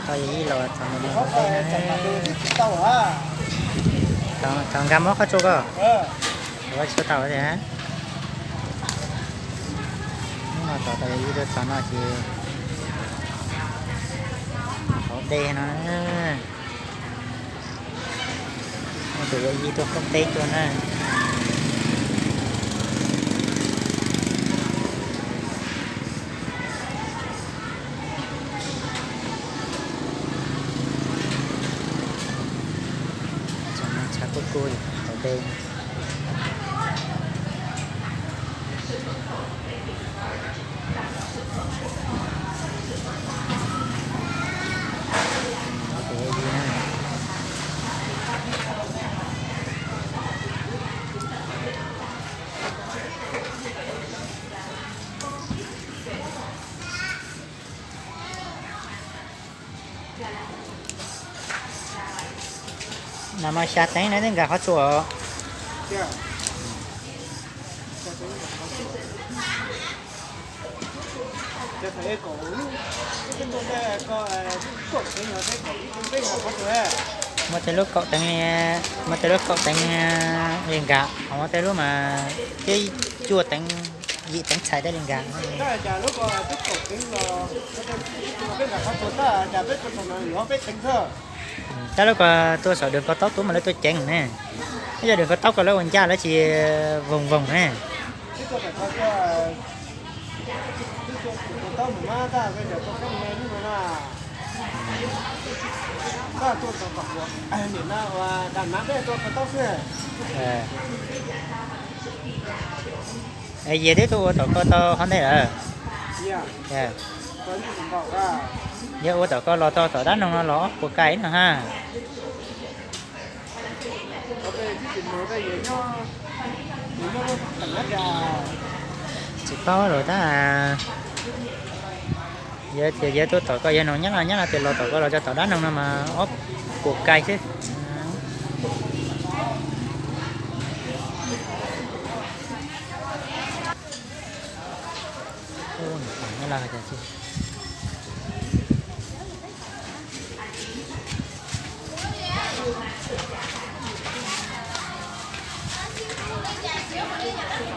Yog ib los txog ntawm no, txog nkag mob qhov tsua ko, txhua tau tias. Hnub no tos tau yog ib tuaj txog no ces hauv dej no. Tus yog ib tuaj qaum teb tuaj na. Tshav kuj kub li hauv dej. No mas xya teev na twb nkag qhov tsua. Muaj tej lub kaum teev, muaj tej lub kaum teev li nkag, ho muaj tej lub mas twb cuaj teev, yim teev txhais tej li nkag. Tab lub ko tuaj saum dwm ko taub tub mas lawv tuaj ceev ne. Ib yog dwm ko taub ko lawv ua ncaj lawv tsis voog voog ne. Yog twb tuaj ua tom ko tau qhov ntej lawm. Yog ua tom ko los tau tom dab noog no los ob puas kais no ha. Tsis paub lawm tab. Yog tias yog tuaj tom ko yog noog nyab no nyab no tias los tom ko los tau tom dab noog no mas ob puas kais xwb.